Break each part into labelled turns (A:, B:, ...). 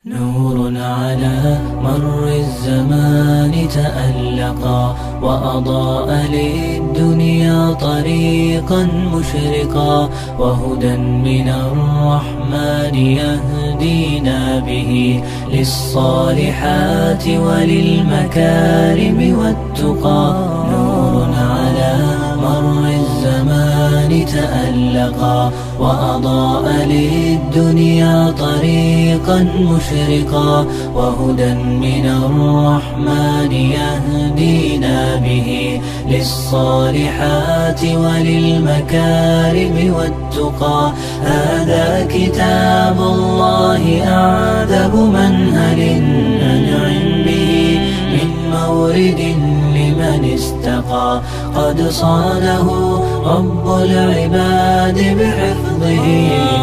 A: نور على مر الزمان تألقا، وأضاء للدنيا طريقا مشرقا، وهدى من الرحمن يهدينا به للصالحات وللمكارم والتقى. نور على مر الزمان تألقا، وأضاء للدنيا طريقا مشرقا، وهدى من الرحمن يهدينا به للصالحات وللمكارم والتقى. هذا كتاب الله أعذب منهل ننعم به من مورد لمن استقى، قد صانه رب العباد بحفظه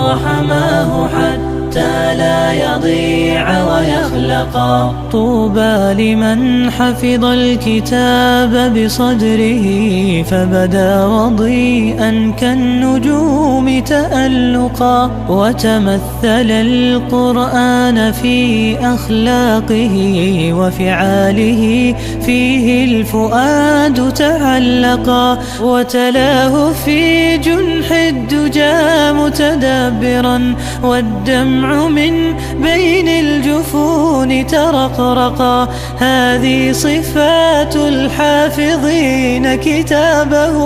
A: وحماه حتى لا يضيع ويخلقا. طوبى لمن حفظ الكتاب بصدره فبدا وضيئا كالنجوم تألقا، وتمثل القرآن في أخلاقه وفعاله فيه الفؤاد تعلقا، وتلاه في جنح الدجى متدبرا، والدمع من بين الجفون ترقرقا. هذه صفات الحافظين كتابه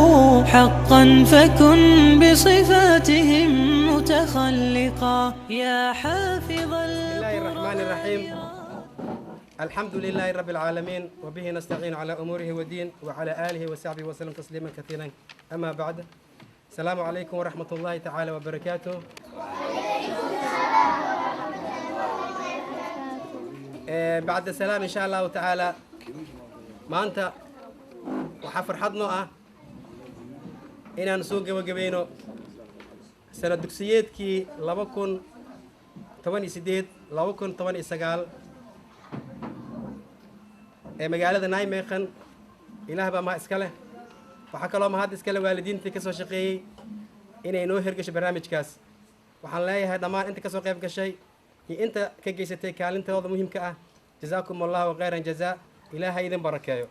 A: حقا، فكن بصفاتهم متخلقا. يا حافظ
B: بسم الله الرحمن الرحيم. الحمد لله رب العالمين، وبه نستعين على أموره ودين، وعلى آله وصحبه وسلم تسليما كثيرا. أما بعد، السلام عليكم ورحمة الله تعالى وبركاته. بعد السلام إن شاء الله تعالى، maanta waxaa farxad noo ah inaan soo gebagabayno sanad dugsiyeedkii 2018 2019 ee magaalada Nijmegen. Ilaah baa mahad iska leh. Waxaa kaloo mahad iska leh waalidiintii ka soo shaqeeyey inay noo hirgasho barnaamijkaas. Waxaan leeyahay dhammaan inta kasoo qayb gashay iyo inta ka geysatay kaalintooda muhiimka ah, jazaakum allahu khayran jazaa, ilaahay idin barakeeyo.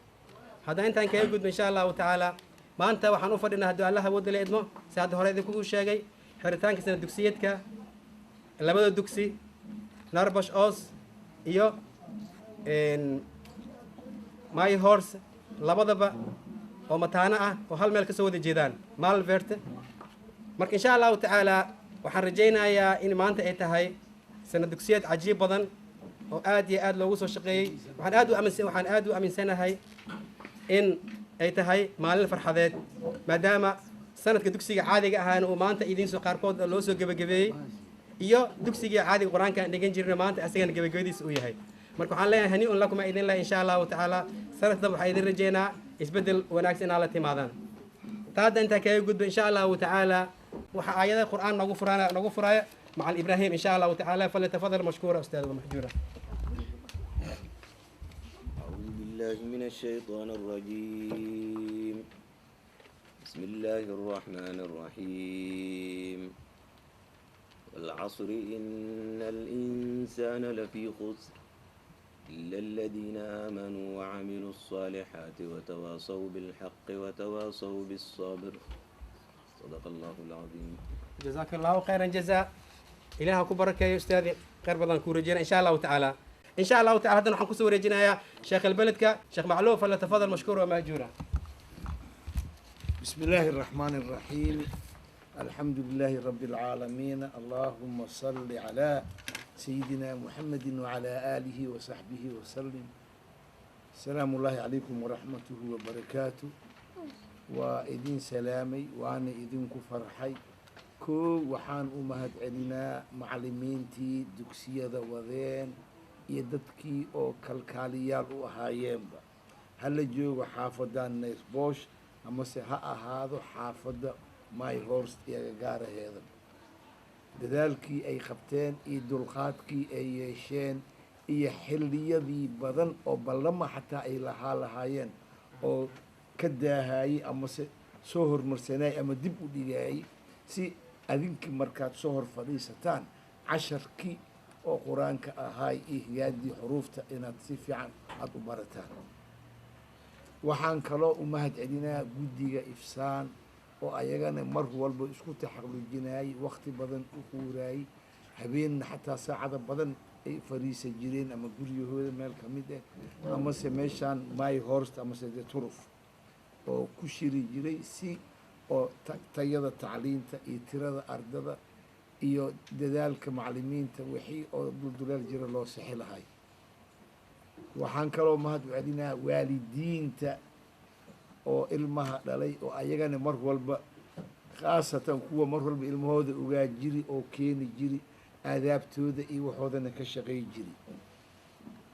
B: Haddaan intaan kaga gudbo, insha allahu tacaala, maanta waxaan u fadhinaa, hadduu allaha awoodda la idmo, si hadda hore idinkugu sheegay, xiritaanka sanad dugsiyeedka labada dugsi, Neerbosch Oost iyo Meijhorst, labadaba oo mataano ah oo hal meel kasoo wada jeedaan, Malvert. Marka insha allahu tacaala waxaan rajaynayaa in maanta ay tahay sanad dugsiyeed cajiib badan oo aad iyo aad loogu soo shaqeeyey. Waxaan aad u aaminsanahay in ay tahay maalin farxadeed, maadaama sanadka dugsiga caadiga ahaana uu maanta idiin soo qaarkood loo soo gebagabeeyey, iyo dugsigii caadiga Qur-aanka aan dhigan jirna maanta asagana gebagabadiisa uu yahay. Marka waxaan leeyahay هنيئا لكم idin leh. Insha allahu tacaala sanadka dambe waxaa idin rajeynaa isbeddel wanaagsan inaa la timaadaan. Taadda intaa kaga gudba, insha allahu tacaala waxaa aayadaha Qur'aan noogu furana noogu furaya macal Ibrahim, insha allahu tacaala. فليتفضل مشكورا أستاذ ومحجورا.
C: أعوذ بالله من الشيطان الرجيم. بسم الله الرحمن الرحيم. والعصر، إن الإنسان لفي خسر، إلا الذين آمنوا وعملوا الصالحات وتواصوا بالحق وتواصوا بالصبر. صدق الله العظيم.
B: جزاك الله خيرا جزاء، ilaha ku barakeeyo ustaadi, khayr badan kuu rajeyna insha allahu tacaala. Insha allahu tacala haddana waxaan kusoo wareejinayaa sheekh albeledka, sheekh Macluuf. فليتفضل مشكور ومأجورا.
D: بسم الله الرحمن الرحيم. الحمد لله رب العالمين. اللهم صل على سيدنا محمد وعلى آله وصحبه وسلم. السلام الله عليكم ورحمته وبركاته. وإذن سلامي وأنا إذنك فرحي كو. waxaan u mahad celinaa macallimiintii dugsiyada wadeen iyo dadkii oo kalkaaliyaal u ahaayeenba, hala joogo xaafadan Neerbosch amase ha ahaado xaafadda Meijhorst iyo agagaaraheeda. Dadaalkii ay qabteen iyo dulqaadkii ay yeesheen iyo xilliyadii badan oo ballama xataa ay lahaa lahaayeen oo ka daahayey amase soo hormarsanayay ama dib u dhigayay, si adinkii markaad soo hor fadhiisataan casharkii Oo Qur-aanka ahaay iyo higaadii xuruufta inaad si fiican aada u barataan. Waxaan kaloo u mahad celinaa guddiga Ifsaan oo ayagana mar walba isku taxalujinayay, wakti badan u quuraayey, habeenna xataa saacada badan ay fariisa jireen, ama guryahooda meel ka mid ah, amase meeshaan Myhorst, amase de Turuf oo ku shiri jiray, si oo tayada tacliinta iyo tirada ardada iyo dadaalka macalimiinta wixii oo dulduleel jira loo sixi lahay. Waxaan kaloo mahad u celinaa waalidiinta oo ilmaha dhalay, oo ayagana mar walba, khaasatan kuwa mar walba ilmahooda ogaa jiri oo keeni jiri, aadaabtooda iyo waxoodana ka shaqey jiri.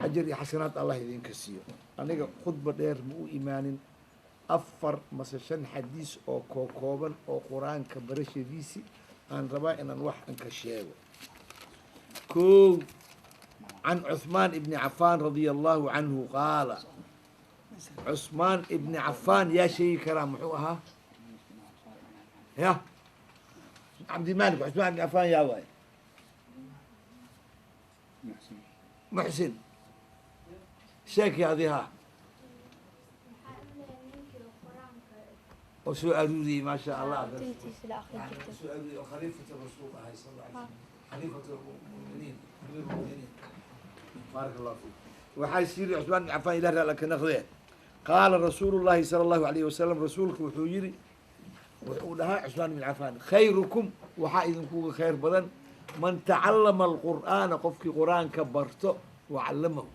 D: Ajar iyo xasanaad Allah idinka siiyo. Aniga khudba dheer ma u imaanin. Afar mase shan xadiis oo kookooban oo Qur-aanka barashadiisi aan rabaa inaan wax an ka sheego. Kow, can Cuثmaan ibni Cafaan radia Allahu canhu qaala. Cusmaan ibni Cafaan yaa sheegi karaa muxuu ahaa? Ya Cabdimalik, Cusmaan ibni Cafaan yaa waay? Muxsin, sheeki adi. Oo soo aruuriyey, maasha Allah.
E: Tintiisa la akhri jirtay.
D: Soo aruuriyey oo khaliifatu rasuul ahay sal alla alay slam, khaliifatu muminiin, amiir muminiin. Baaraka Allahu fiik. Waxaa yiri Cusmaan ibn Cafaan, Ilah raala ka naqdee, qaala rasuulu llahi sala Allahu alayhi wasalam, rasuulku wuxuu yiri, wuxuu dhahaa Cusmaan ibn Cafaan: "Khayrukum, waxaa idinkuga khayr badan, man tacallama alqur'aana, qofkii Qur'aanka barto, wa callamahu."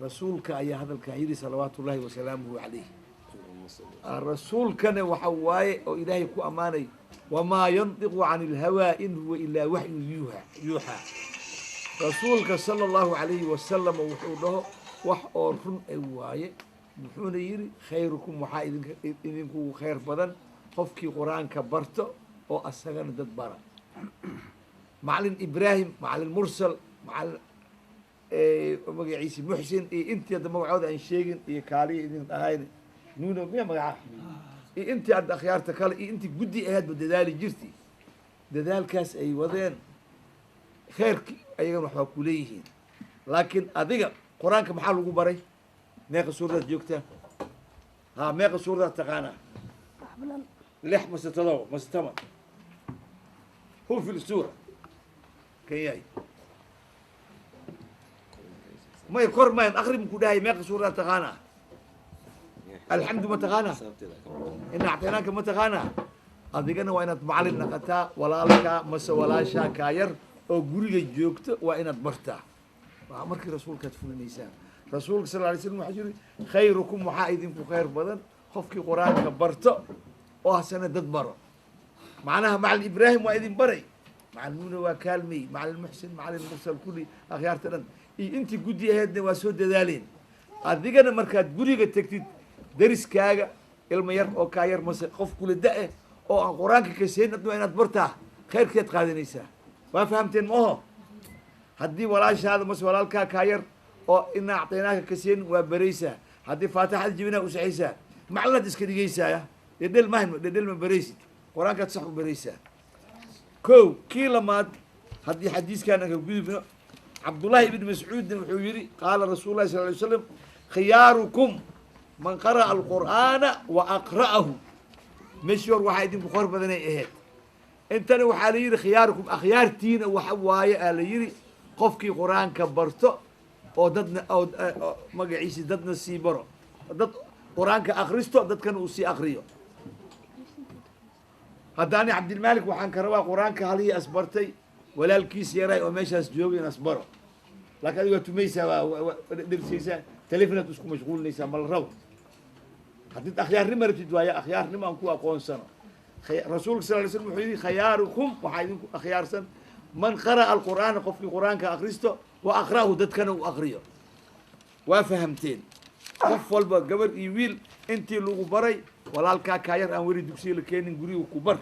D: Rasuulka ayaa hadalkan yidhi, salawaatu llahi wasalaamuhu calayh. Rasuulkana waxa waaye oo Ilaahay ku ammaanay: "Wamaa yandiqu can ilhawaa in huwa ilaa waxyu yuuha yuuxaa." Rasuulka sala Allahu calayhi wasalam wuxuu dhaho wax oo run ay waaye. Muxuuna yidhi? Khayrukum, waxaa idinkugu khayr badan qofkii Qur-aanka barto oo asagana dad bara. Macalin Ibraahim, macalin Mursal, macalin magaciisi Muxsin, iyo intii hadda magacooda aan sheegin, iyo kaaliya idin ahayn, Nuno miya magaca, iyo intii hadda akhyaarta kale, iyo intii guddi ahaydba dadaali jirti. Dadaalkaas ay wadeen khayrki ayagana waxbaa kuleeyihiin. Laakiin adiga Qur-aanka maxaa lagu baray? Meeqa suuradaad joogtaa? Ha, meeqa suuradaad taqaanaa?
E: Wax badan.
D: Lix mase todoba mase 10 hu fi suura kan yahay may kor mayn akri ku dhahay. Meeqa suuradaad taqaanaa? Alxamdu ma taqaanaa? Ina actaynaaka ma taqaanaa? Adigana waa inaad macalin naqataa. Walaalkaa mase walaashaa kaa yar oo guriga joogto waa inaad bartaa. Waa markii rasuulkaad fulinaysaa. Rasuulka sal alay slam waxaa yiri: "Khayrukum, waxaa idinku khayr badan qofkii Qur-aanka barto oo hasana dad baro." Macnaha macalin Ibraahim waa idin baray, macalin Nuuna waa kaalmey, macalin Muxsin, macalin Mursal, kulli akhyaarta dhan iyo intii guddi ahaydna waa soo dadaaleen. Adigana markaad guriga tegtid, deriskaaga ilma yar oo kaa yar mase qof kula da-e oo aan Qur-aanka kaseyn, adna waa inaad bartaa. Khayrkeed qaadanaysaa. Waa fahamteen ma oho? Haddii walaashaada mase walaalkaa kaa yar oo ina actaynaaka kaseen, waa baraysaa. Haddii faatixada jibinaa usaxaysaa, macalinaad iska dhigaysaaya. Dhedhel mahin, dhedhel ma baraysid, Qur-aankaad sax u baraysaa. Ko kii lamaad, haddii xadiiskan aan ka gudubno, Cabdullahi ibn Mascuudna wuxuu yihi: qaala rasuul lahi sal ly slam: "Khiyaarukum man qara'a alqur'aana wa aqra'ahu." Meeshii hor waxaa idinku khor badanay ahayd. Intana waxaa la yidhi khiyaarukum, akhyaartiina waxa waaye aa la yidhi qofkii Qur-aanka barto oo dadna oo magaciisi dadna sii baro, dad Qur-aanka akristo, dadkana uu sii akriyo. Haddaani Cabdilmalik waxaan ka rabaa Qur-aanka halihii asbartay walaalkiis yaray oo meeshaas joogay in asbaro. Laakiin adiga waa tumaysaa, waa dhersaysaa, telefonaad isku mashquulinaysaa. Ma la rabo. Haddiid akhyaarnimo rabtid waaya akhyaarnimo aan ku aqoonsano. Rasuulka sal ly slam wuxuu yihi: "Khiyaarukum, waxaa idinku akhyaarsan, man qara'a alqur'aana, qofkii Qur-aanka akristo, wa aqra'ahu, dadkana uu akriyo." Waa fahamteen? Qof walba, gabar iyo wiil, intii lagu baray, walaalkaa kaayar aan weli dugsiga la keenin guriga ku bar.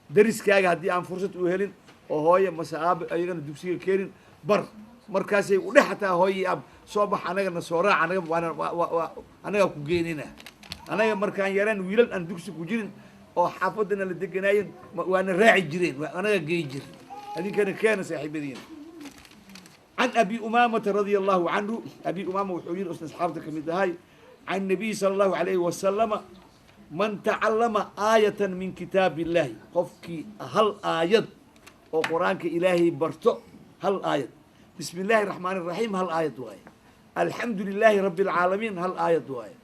D: Dariskaaga haddii aan fursad u helin oo hooye mase aaba ayagana dugsiga keenin, bar. Markaasay u dhex hataa hooye iyo aab soo bax, anagana soo raac, anaga anagaa ku geenina. Anaga markaan yaraan, wiilal aan dugsi ku jirin oo xaafadana la deganaayeen waana raaci jireen, waa anaga gey jir. Adinkana keena saaxiibadiina. Can Abi Umaamata radia Allahu canhu, Abi Umaama wuxuu yidhi, usna asxaabta ka mid ahay, can Nabiy sala Allahu alayhi wasalama: man tacallama aayatan min kitaab illahi, qofkii hal aayad oo Qur-aanka Ilaahay barto, hal aayad, bismi Illaahi raxmaan iraxiim hal aayad waaye, alxamdu lilaahi rabbi alcaalamiin hal aayad waaye,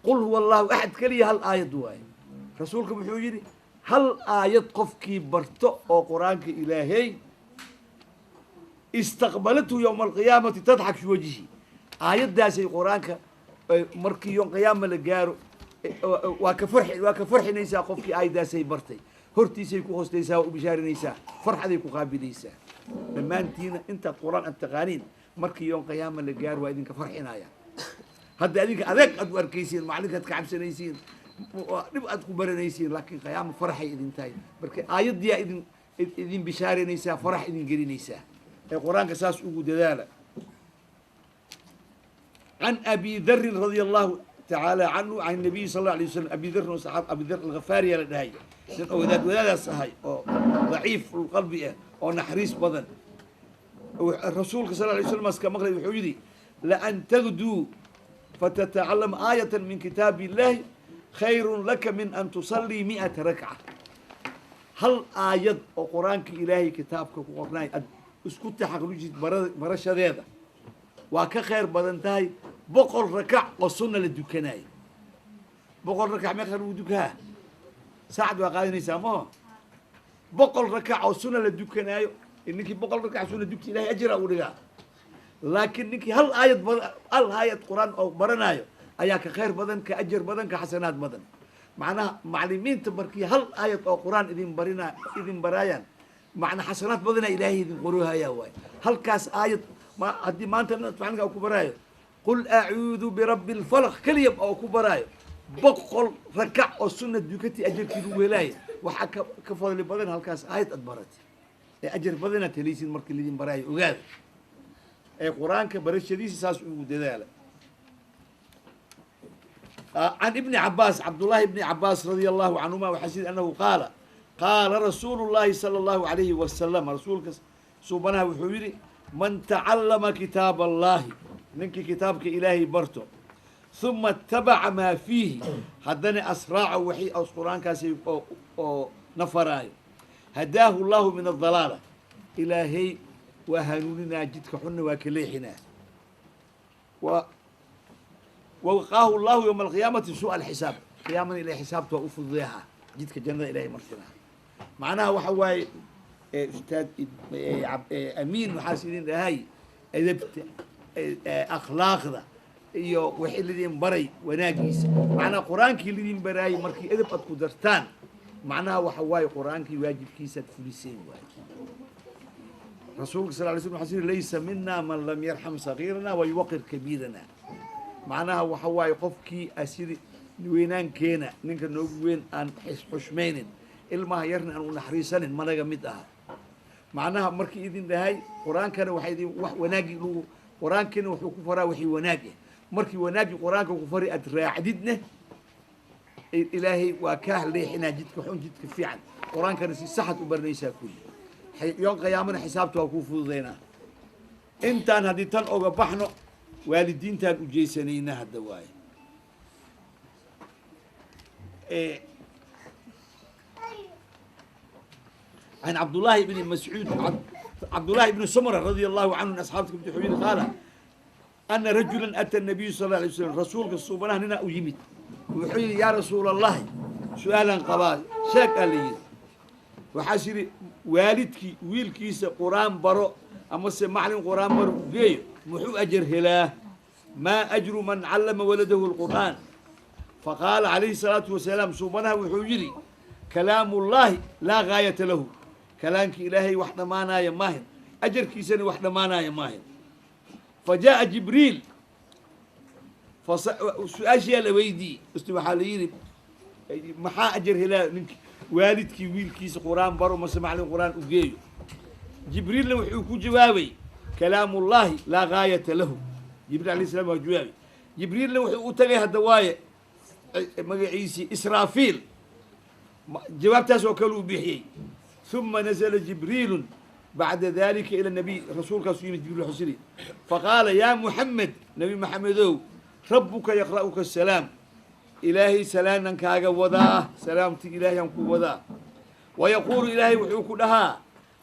D: qul huwa Allahu axad keliya hal aayad waaye. Rasuulka muxuu yidhi? Hal aayad qofkii barto oo Qur-aanka Ilaahay, istaqbalathu yowma alqiyaamati tadxak fi wajhi. Aayaddaasay Qur-aanka markii yoom qiyaama la gaaro waa ka farxi, waa ka farxinaysaa. Qofkii aayaddaasay bartay hortiisay ku hoostaysaa, waa u bishaarinaysaa, farxaday ku qaabilaysaa. Dhammaantiina intaad Qur-aan aad taqaaniin, markii yoom qiyaama la gaaro waa idinka farxinaya. Hadda adinka adeeg aad u arkaysiin, macalinkaad ka cabsanaysiin, dhib aad ku baranaysiin, laakiin qiyaamo faraxay idin tahay. Marka aayaddiyaa idin bishaarinaysaa, farax idin gelinaysaa. Ee Qur-aanka saas ugu dadaala. Can Abi Darin radia Allahu tacaala canhu, can Nabiy sal alla alay waslam, Abi Darin oo saxaab, Abi Dar Alghafaariya la dhahay, nin oo wadaad wadaadaas ahay oo daciif qalbi ah oo naxariis badan, Rasuulka sal alay slam aska maqlay, wuxuu yidhi: laan tagduu fatatacalam aayata min kitaab illahi khayru laka min an tusallii 100 rakca. Hal aayad oo Qur-aanka Ilaahay kitaabka ku qornaay aad isku taxaqlujid barashadeeda waa ka khayr badan tahay 100 rakac oo sunna la dukanayo. 100 rakac meeqa lagu dukaa? Saacad waa qaadanaysaa maho. 100 rakac oo sunna la dukanaayo, ninkii 100 rakac sunna dukta, Ilahay ajira u dhigaa, laakiin ninkii hal aayad, hal aayad Qur-aan oo baranaayo ayaa ka khayr badan, ka ajar badan, ka xasanaad badan. Macnaha macalimiinta markii hal aayad oo Qur-aan idin barina idin baraayaan, macna xasanaad badana Ilaahay idin qoroohaya waay. Halkaas aayad ma haddii maanta macalinka ku baraayo qul acuudu birabbi lfalaq keliya oo ku baraayo, 100 rakac oo sunna dukati ajarkii lagu helaayo waxaa ka fadli badan halkaas aayad aad baratay. Ee ajar badanaad helaysid markii laidin baraayo. Ogaada ee Qur-aanka barashadiisa saas ugu dadaala. Can Ibni Cabaas, Cabdullahi Ibni Cabaas radia Allahu canhuma, waxaa sida anahu qaala: qaala rasuulu llahi sala Allahu alayhi wasalam, rasuulka suubanaha wuxuu yidhi: man tacallama kitaab Allahi, ninkii kitaabka Ilaahay barto, huma itabaca maa fiihi, haddana asraaco wixii Qur-aankaasi oo nafaraayo, hadaahu Llahu min adalaala, Ilaahay waa hanuuninaa, jidka xunna waa ka leexinaa, wa waqaahu Llahu yowma alqiyaamati suu'a alxisaab, qiyaamada Ilahay xisaabta waa u fududeehaa, jidka jannada Ilahay marsinaa. Macnaha waxa waaye, Ustaad Amiin, waxaas idin dhahay edabta, akhlaaqda iyo wixii lidin baray wanaagiisa. Macnaha Qur-aankii lidin baraayay markii edab aad ku dartaan, macnaha waxa waaye Qur-aankii waajibkiisaad fuliseen waaye. Rasuulka sal lay slam waxa siri: laysa mina man lam yarxam sagiirana wa yuwaqir kabiirana. Macnaha waxa waaye qofkii asiri weynaankeena, ninka noogu weyn aan xushmaynin, ilmaha yarna aan u naxariisanin, managa mid aha. Macnaha markii idin dhahay Qur-aankana waxaa idin wax wanaagii lagu, Qur-aankina wuxuu ku faraa wixii wanaag ah. Markii wanaaggii Qur-aanka ku fari aad raacdidne, Ilaahay waa kaa leexinaa jidka xun jidka fiican. Qur-aankana si saxad u baranaysaa kulli, yoon qiyaamana xisaabta waa kuu fududaynaa. Intaan haddii tan oga baxno, waalidiintaan ujeysanayna hadda waaye. Can Cabdullaahi bni Mascuud, Cabdullahi bni Sumra radia Allahu canhu, asxaabta kamid, wuxuu yihi: qaala ana rajula ata nabiyu sal alla alay slam, rasuulka suubanaha ninaa u yimid, wuxuu yihi: yaa rasuul Allahi, su-aalaan qabaa, sheeg. Aa la yidhi, waxaas yidhi: waalidkii wiilkiisa Qur-aan baro amase maclin Qur-aan baro u geeyo, muxuu ajar helaa? Maa ajru man callama waladahu lqur'aan? Faqaala calayhi salaatu wasalaam, suubanaha wuxuu yidhi: kalaamu llahi laa gaayata lahu, kalaamkii Ilaahay wax dhammaanaya maahin, ajarkiisana wax dhammaanaya maahin. Fa jaa'a Jibriil, su-aashiyaa la weydiiyey isna, waxaa la yidhi: maxaa ajar helaa nink waalidkii wiilkiisa Qur-aan baro mase maclin Qur-aan u geeyo? Jibriilna wuxuu ku jawaabay: kalaamu llahi laa gaayata lahu. Jibriil alayh salam waa jawaabay. Jibriilna wuxuu u tagay hadda waaye magaciisii Israafiil, jawaabtaas oo kale uu bixiyey. Uma nazla Jibriilu. Bacda dalika ila nabiy, rasuulkaasuu yimid Jibriil, wuxuu yidhi, faqaala: "Yaa Muxamed, Nabi Maxamedow, rabbuka yaqra'uka asalaam, Ilaahay salaanan kaaga wadaa, salaamti Ilaahay aan ku wadaa. Wayaquulu, Ilaahay wuxuu ku dhahaa: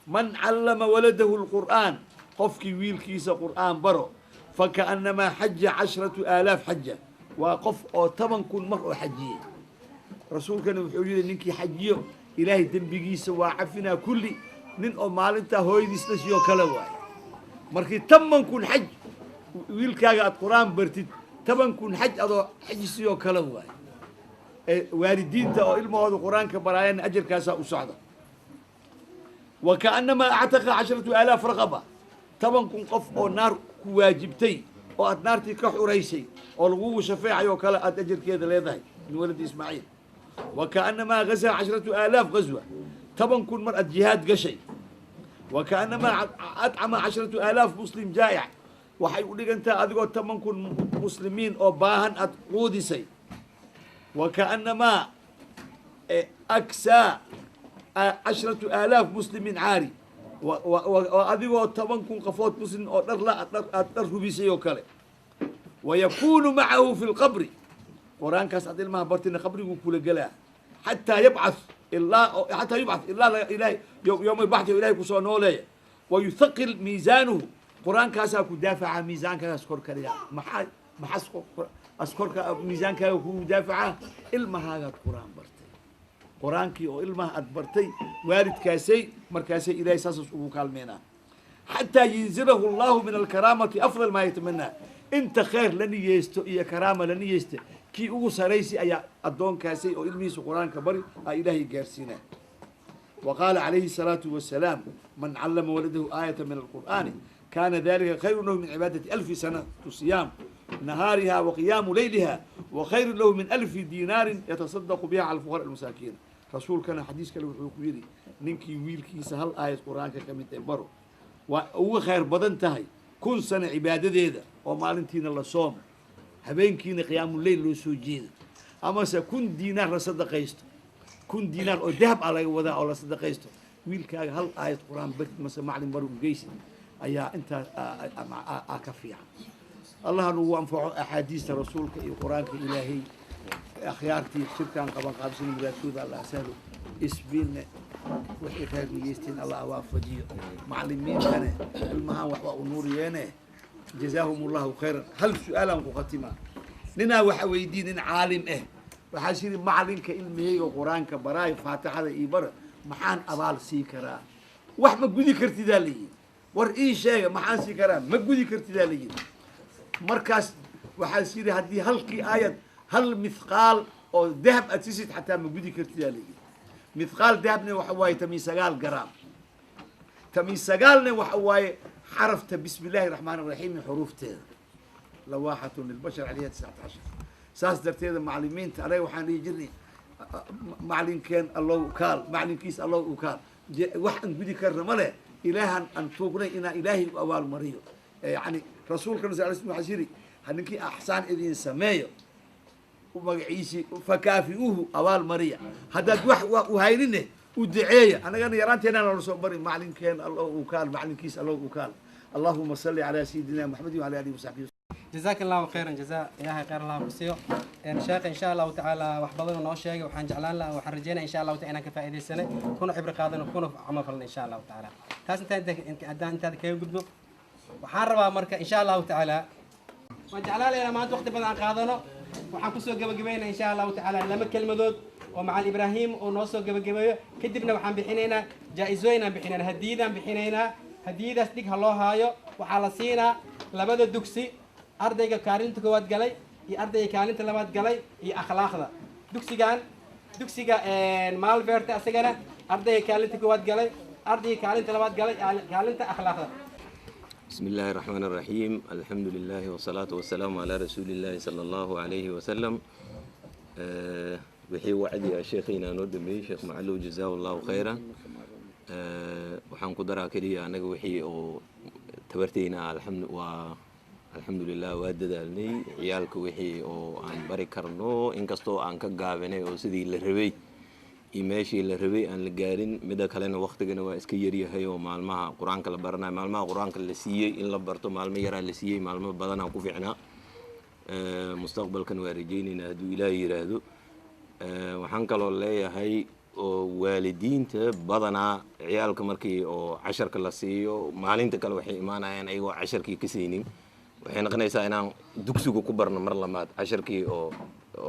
D: Man callama waladahu lqur'aan, qofkii wiilkiisa qur'aan baro, fakaannamaa xaja 10,000 xaja, waa qof oo 10,000 mar oo xajiyey." Rasuulkana wuxuu yihi, ninkii xajiyo Ilaahay dembigiisa waa cafinaa kulli, nin oo maalintaa hooyadiis dhashiyoo kale waaye. Markii 10,000 xaj wiilkaaga aad qur-aan bartid, 10,000 xaj adoo xajisiyoo kale waaye. Ee waalidiinta oo ilmahooda qur-aanka baraayana ajarkaasaa u socda. Wa kaannamaa actaqa 10,000 raqaba, 10,000 qof oo naar ku waajibtay oo aad naartii ka xuraysay oo lagugu shafeecay oo kale aad ajarkeeda leedahay, min waladi Ismaaciil. Wa kaannamaa gazaa 10,000 gazwa, 10,000 mar aad jihaad gashay. Wa kaannamaa atcama 10,000 muslim jaa'ic, waxay u dhigantaa adigoo 10,000 muslimiin oo baahan aad quudisay. Wa kaannamaa aksaa 10,000 muslimin caari, oo adigoo 10,000 qofood muslim oo dhar la aad dhar hubisay oo kale. Wayakuunu macahu fi lqabri, qur-aankaas aad ilmaha bartina qabriguu kula gelaa, xataa yabcath, ilaa xataa yubcath, ilaa Ilahay yowma albaxthi Ilahay kusoo nooleeya. Wayuthaqil miisaanuhu, qur-aankaasaa ku daafaca, miisaankaagaas kor ka dhiga. Maxaa maxas askorka miisaankaaga kugu daafacaa? Ilmahaagaad qur-aan bartay, qur-aankii oo ilmaha aad bartay waalidkaasay, markaasay Ilahay saasas ugu kaalmeynaa, xataa yunzilahu Allahu min alkaraamati afdal maa yatamanaa. Inta khayr la niyeysto iyo karaama la niyeysta kii ugu saraysi ayaa addoonkaasay oo ilmihiisa qur-aanka bari aa Ilaahay gaarsiinaa. Wa qaala calayhi الsalaatu wasalaam: Man callama waladahu aayata min alqur'aani kana dalika khayru lahu min cibaadati 1000 sana siyaam nahaariha wa qiyaamu leyliha, wa khayru lahu min 1000 diinaarin yatasadaqu biha cala alfuqara almasaakiin. Rasuulkana xadiis kale wuxuu ku yidhi, ninkii wiilkiisa hal aayad qur-aanka ka mid ee baro, waa uga khayr badan tahay 1000 sano cibaadadeeda oo maalintiina la soomo, habeenkiina qiyaamuleyl loo soo jeedo, amase 1000 diinaar la sadaqaysto. 1000 diinaar oo dahab ah laga wadaa oo la sadaqaysto. Wiilkaaga hal aayad qur-aan bartid mase maclin bar u geysid ayaa intaas aa ka fiican. Allah nagu anfaco axaadiista rasuulka iyo qur-aanka Ilaahay. Akhyaartii shirkaan qaban qaabsan, muraadkooda Allah sahlo, isbiinne wixii khayr niyeysteen Allah waafajiyo. Macalimiintane ilmahaan waxba u nuuriyeene, jazaahum Allahu khayran. Hal su-aalaan ku khatimaa. Ninaa waxa weydiin nin caalim ah, waxaas yidhi: "Macalinka ilmihayga qur-aanka baraayo, faatixada ii bara, maxaan abaal sii karaa?" "Wax ma gudi kartidaa," la yidhi. "War ii sheega, maxaan sii karaa?" "Ma gudi kartidaa," la yidhi. Markaas waxaas yidhi: "Haddii halkii aayad hal mithqaal oo dahab aad sisid, xataa ma gudi kartidaa," la yidhi. Mithqaal dahabna waxa waaye 19 garaam, 19-na waxa waaye xarafta bismi Illaahi raxmaan raxiim xuruufteeda, lawaaxatun lilbashar calayha 19. Saas darteeda macalimiinta anaga waxaan dhihi jirnay: "Macalinkeen Allow kaal, macalinkiis Allow u kaal." Wax aan gudi karna ma leh, Ilaahan aan tuugnay inaan Ilaahay u abaal mariyo. Yani rasuulkana sal sl waxaa yidhi: "Ninkii axsaan idin sameeyo, magaciisii fakaafi'uhu, abaal mariya. Haddaad wax u haynine, u duceeya." Annagana yaraanteena nala soo bari: "Macalinkeen Allow u kaal, macalinkiis Allow u kaal." Allahuma salli calaa sayidina Maxamed wacala alihi wasaxbihi.
B: Jazaak Allahu khayran jazaa, Ilaahay khayr Allah ku siiyo. Sheekh, insha Allahu tacaala wax badan oo noo sheegay. Waxaan jeclaan lahaa, waxaan rajeynaya insha Allahu taala inaan ka faa'iidaysanay, kuna cibro qaadano, kuna camal falno insha Allahu tacaala. Taas intaan haddaan intaada kaga gudbo, waxaan rabaa marka insha Allahu tacaala, waan jeclaan lahaynaa maanta waqti badan aan qaadano. Waxaan kusoo gebagabeynaa insha Allahu tacaala laba kelmadood oo macal Ibraahim oo noo soo gebagabeeyo. Kadibna waxaan bixinaynaa jaa-isooyin aan bixinaynaa, hadiyadaan bixinaynaa. Hadiyadaas dhig ha loo haayo. Waxaa la siinaa labada dugsi, ardayga kaalinta koowaad galay iyo ardayga kaalinta labaad galay iyo akhlaaqda dugsigan, dugsiga Malverte asagana ardayga kaalinta koowaad galay, ardayga kaalinta labaad galay, kaalinta akhlaaqda.
C: بسم الله الرحمن الرحيم، الحمد لله والصلاة والسلام على رسول الله صلى الله عليه وسلم. Wixii wacdiga sheekhiina noo dhameeyey, Sheekh Macalow, jazaahu Allahu khayran. Waxaan ku daraa keliya, annaga wixii oo tabarteyna alxamdu waa alxamdulilah, waa dadaalnay ciyaalka wixii oo aan bari karno, inkastoo aan ka gaabinay oo sidii la rabay. Iyo meeshii la rabay aan la gaarin. Midda kalena waqtigana waa iska yaryahay oo maalmaha Qur-aanka la baranayo, maalmaha Qur-aanka la siiyey in la barto, maalmo yaraa la siiyey, maalmo badanaa ku fiicnaa. Mustaqbalkan waa rajaynaynaa hadduu Ilaahay yiraahdo. Waxaan kaloo leeyahay oo waalidiinta badanaa ciyaalka markii oo casharka la siiyo, maalinta kale waxay imaanayaan ayagoo casharkii ka siinin. Waxay noqonaysaa inaan dugsiga ku barno mar lamaad casharkii oo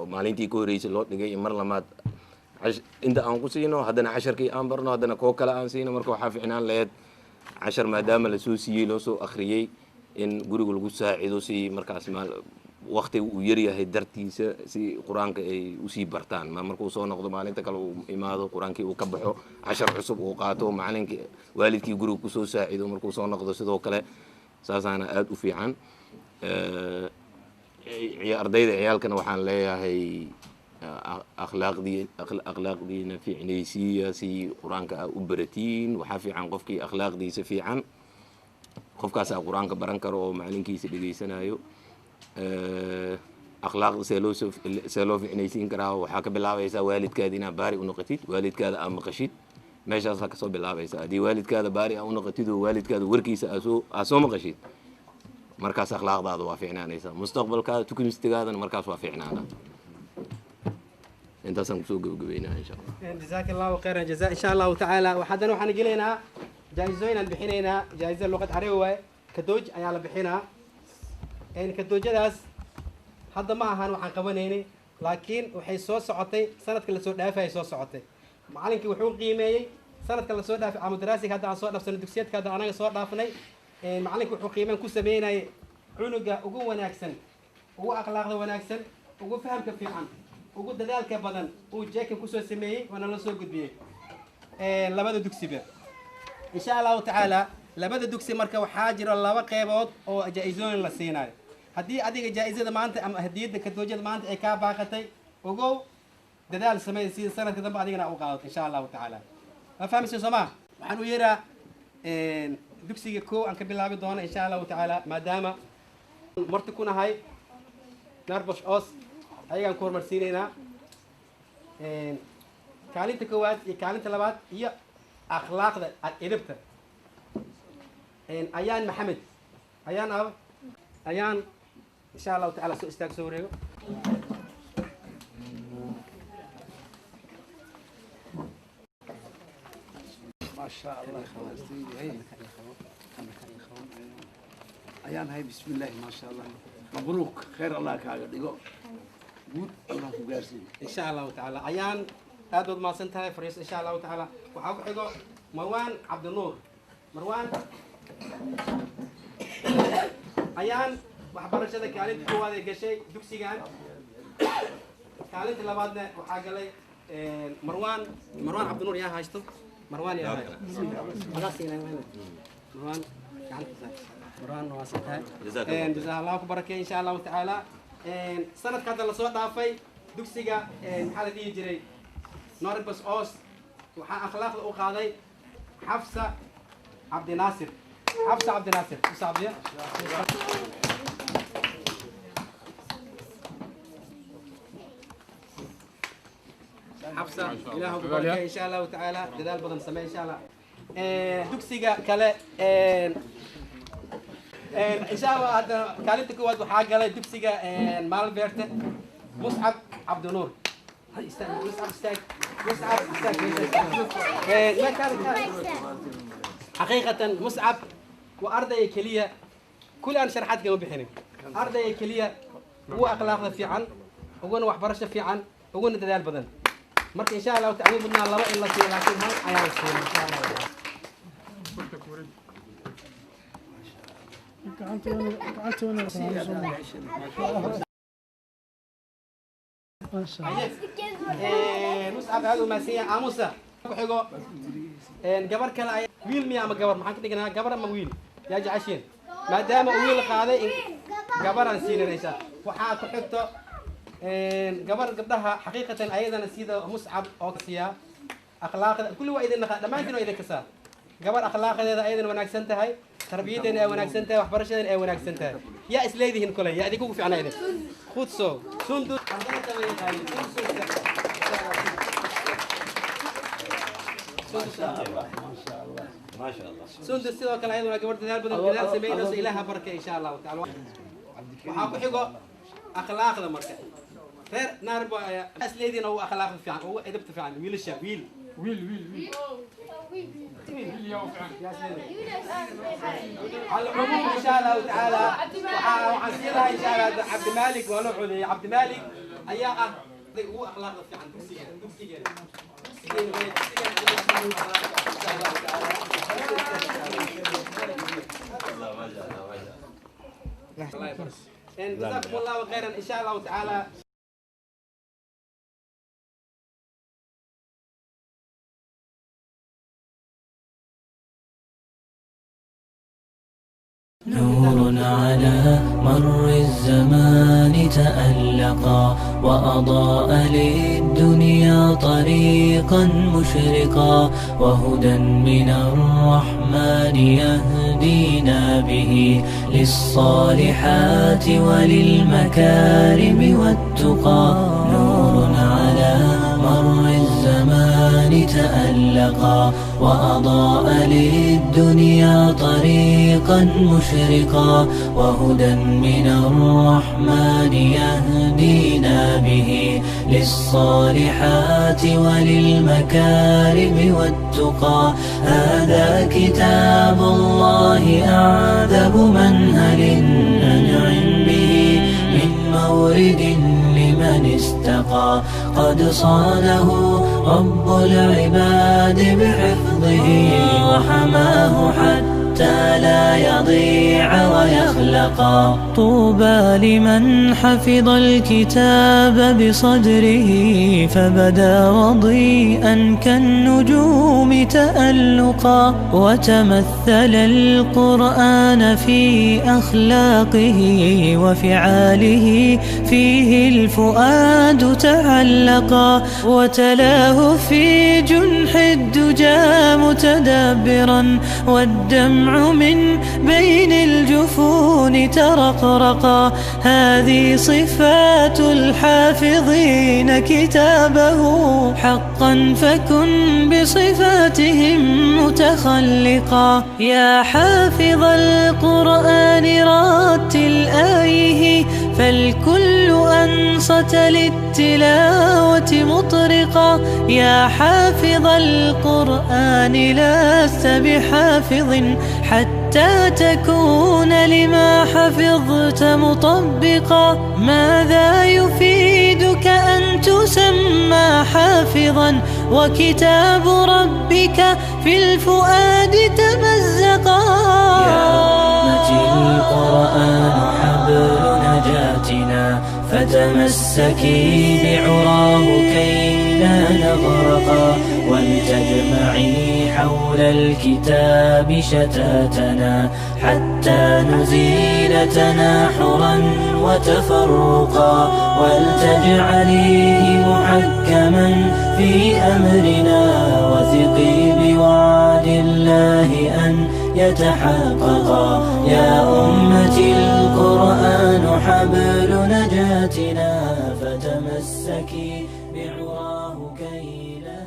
C: maalintii ka horreysay loo dhigay, iyo mar lamaad inta aan ku siino, haddana casharkii aan barno, haddana koo kale aan siino. Marka waxaa ficnaan laheyd cashar maadaama lasoo siiyey, loo soo akhriyey, in guriga lagu saacido si markaas maal waqtiga uu yaryahay dartiisa si Qur-aanka ay usii bartaan. Ma markuu soo noqdo maalinta kale uu imaado, Qur-aankii uu ka baxo, cashar cusub uu qaato, macalinkii waalidkii guriga kusoo saacido, markuu soo noqdo sidoo kale, saasaana aada u fiican. Ardayda ciyaalkana waxaan leeyahay akhlaaqdii akhlaaqdiina fiicnaysiiya si Qur-aanka aa u baratiin. Waxaa fiican qofkii akhlaaqdiisa fiican, qofkaasaa Qur-aanka baran karo oo macalinkiisa dhegeysanayo. Akhlaaqda see loo fiicnaysiin karaa? Waxaa ka bilaabaysaa waalidkaada inaad baari u noqotid, waalidkaada aa maqashid, meeshaasaa kasoo bilaabaysaa. Haddii waalidkaada baari aa u noqotid oo waalidkaada warkiisa aa soo maqashid, markaas akhlaaqdaada waa fiicnaanaysaa, mustaqbalkaada tukimistigaadana markaas waa fiicnaanaa. Intaasaan kusoo gabagabeynaa insha Allah.
B: Jazaak Allahu khayran jaza. Insha Allahu tacaala haddana waxaan gelaynaa jaa-isooyin aan bixinaynaa. Jaa-isa luqad Carabi waaye, kadooj ayaa la bixinaa. Kadoojadaas hadda ma ahan waxaan qabanaynay, laakiin waxay soo socotay sanadka lasoo dhaafay soo socotay. Macalinkii wuxuu qiimeeyey sanadka lasoo dhaafay caamu daraasiga hadda aan soo dhaafsano, dugsiyeedka hadda anaga soo dhaafnay. Macalinka wuxuu qiimeyn ku sameynayay cunuga ugu wanaagsan, ugu akhlaaqda wanaagsan, ugu fahamka fiican, ugu dadaalka badan uu jeekan kusoo sameeyey, waana la soo gudbiyey labada dugsiba insha Allahu tacaala. Labada dugsi marka waxaa jiro laba qeybood oo jaa-isooyin la siinayo. Haddii adiga jaa-isada maanta ama hadiyadda kadoojada maanta ay kaa baaqatay, ogow, dadaal samey sida sanadka dambe adigana u qaadato insha Allahu tacaala. Ma fahmaysa soo maa? Waxaan u yeeraa dugsiga koow aan ka bilaabi doono insha Allahu tacaala, maadaama marti ku nahay Narbosh Os, ayagaan ku horumarsiinaynaa kaalinta koowaad iyo kaalinta labaad iyo akhlaaqda edebta. Ayaan Maxamed, Ayaan ab Ayaan, insha Allahu tacala soo istaag, soo wareego.
D: ما شاء الله، خلاص سيدي، هي ayaan hay. بسم الله ما شاء الله، مبروك، خير الله kaaga dhigo, guud Allah ku gaarsiiyo.
B: Insha Allahu tacaala Ayaan aad baad mahadsan tahay, fariis. Insha Allahu tacaala waxaa ku xigo Marwaan Cabdinuur. Marwaan, Ayaan waxbarashada kaalinta koowaad ay gashay dugsigan, kaalinta labaadna waxaa galay Marwaan. Marwaan Cabdinuur yaa haysto? Marwaan yaa haysto? Adaa siinay Marwaan gacanta saar. Marwaan waa san tahay. Jazaa Allah ku barakeey insha Allahu tacaala. Sanadka hadda lasoo dhaafay dugsiga maxaa la dhihi jiray, Norbas Os, waxaa akhlaaqda u qaaday Xafsa Cabdinaasir. Xafsa Cabdinaasir usaabiya. Xafsa, Ilaahu ku barakeey insha Allahu tacaala, dadaal badan samee insha Allah. Dugsiga kale insha Allah hadda kaalinta koowaad waxaa galay dugsiga Maalbeerte, Muscab Cabdinuur. Hay, istaag Muscab, istaag Muscab, istaag. Ma kaali xaqiiqatan Muscab waa ardayga keliya, kuli aan sharaxaad kama bixinin, ardayga keliya ugu akhlaaqda fiican, uguna waxbarasho fiican, uguna dadaal badan. Marka insha Allahu tacala mudnaa laba in la siiyo, laakiin hal ayaan siinay insha Allah. Muscab aad u mahadsan yahay. Aamusa ku xigo gabar kale ay wiil miya ama gabar? Maxaan ka dhiganaa, gabar ama wiil yaa jeceshiin? Maadaama uu wiil qaaday, gabaraan siinin insha. Waxaa ku xigto gabar gabdhaha xaqiiqatan ayadana sida Muscab oo siyaa akhlaaqda kulli waa idin naqa, dhammaantiin waa idin kasaa. Gabar akhlaaqdeeda ayadana wanaagsan tahay, tarbiyadeena ay wanaagsan tahay, waxbarashadeena ay wanaagsan tahay, yaa isleedihiin koley yaa idinkugu fiicnaa idin khudso Sundus. Ardayda way yaqaaniin Sundus. Sundus.
C: ما شاء الله.
B: Sundus sidoo kale ayaduna gabar dadaal badan, dadaal sameynayso. Ilaaha barke, insha Allahu tacaala. Waxaa ku xigo akhlaaqda. Marka reer Naarbo ayaa asleediina ugu akhlaaqda fiican, ugu edabta fiican wiilasha? Wiil,
F: wiil, wiil, wiil, wiil yaa u fiican.
B: على العموم، ان شاء الله تعالى waxaan sii lahaa, insha Allah, Cabdimalik waa loo codeeyey. Cabdimalik ayaa ah ugu akhlaaqda fiican dugsigeena, insha Allahu tacaala.
C: ما شاء الله، ما شاء الله.
B: الله يبارك. جزاكم الله خيرا ان شاء الله تعالى.
A: نور على مر الزمان تألقا، وأضاء للدنيا طريقا مشرقا، وهدى من الرحمن يهدينا به للصالحات وللمكارم والتقى. نور على مر الزمان تألقا، وأضاء للدنيا طريقا مشرقا، وهدى من الرحمن يهدينا به للصالحات وللمكارم والتقى. هذا كتاب الله أعذب منهل ننعم به من مورد لمن استقى. قد صانه رب العباد بحفظه، وحماه حتى لا يضيع ويخلقا. طوبى لمن حفظ الكتاب بصدره، فبدا وضيئا كالنجوم تألقا، وتمثل القرآن في أخلاقه وفعاله، فيه الفؤاد تعلقا، وتلاه في جنح الدجى متدبرا، والدمع من بين الجفون ترقرقا. هذه صفات الحافظين كتابه حقا، فكن بصفاتهم متخلقا. يا حافظ القرآن رتل آيه، فالكل أنصت للتلاوة مطرقا. يا حافظ القرآن لست بحافظ حتى تكون لما حفظت مطبقا. ماذا يفيدك أن تسمى حافظا وكتاب ربك في الفؤاد تمزقا؟ يا أمتي القرآن حبل نجاتنا، فتمسكي بعراه كي لا نغرقا، ولتجمعي حول الكتاب شتاتنا حتى نزيل تناحرا وتفرقا، ولتجعليه محكما في أمرنا، وثقي بوعد الله أن يتحققا. يا أمتي القرآن حبل نجاتنا، فتمسكي بعراه كي لا